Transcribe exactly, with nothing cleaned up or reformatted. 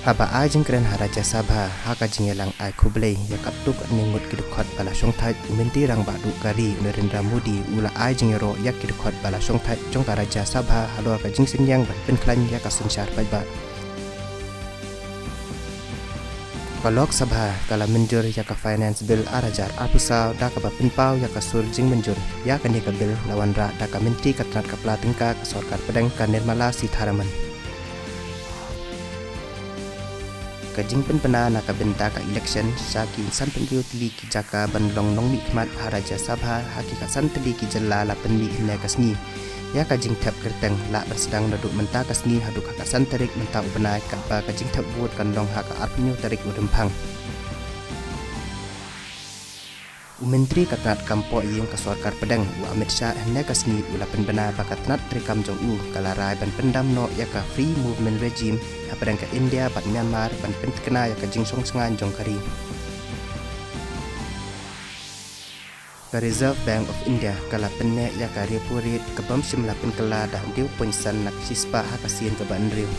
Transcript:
Haba ai jingkren ha Rajya Sabha ha ka jingïalang ai khublei ïa katto katne ngut ki dkhot ba la shongthait, u Myntri Rangbah Duh ka ri u Narendra Modi u la ai jingïaroh ïa ki dkhot ba la shongthait jong ka Rajya Sabha halor ka jingsynñiang ban pynkhlaiñ ïa ka synshar paidbah. Ka Lok Sabha ka la mynjur ïa ka Finance Bill ar hajar arphew saw da kaba pynpaw ïa ka sur jingmynjur ïa kane ka bill, la wanrah da ka Myntri ka tnat ka pla tyngka ka sorkar pdeng ka Nirmala Sitharaman. Ka jingpynbna na ka bynta ka election sha ki sanphew tylli ki jaka ban long nongmihkhmat ha Rajya Sabha ha ki khatsan tylli ki jylla la pynmih hynne ka sngi. Ïa ka jingthep kyrteng lah ban sdang naduh mynta ka sngi haduh ka khatsan tarik mynta u bnai, katba ka jingthep vote kan long ha ka arphew tarik u Rymphang. U Myntri ka tnat kam poh ïing ka sorkar pdeng u Amit Shah hynne ka sngi u la pynbna ba ka tnat treikam jong u ka la rai ban pyndam noh ïa ka Free Movement Regime hapdeng ka India bad Myanmar ban pyntikna ïa ka jingshong shngaiñ jong ka ri. Ka Reserve Bank of India ka la pynneh ïa ka repo rate ka bym shym la pynkylla da hynriew point san na ka shispah ha ka sien kaba hynriew.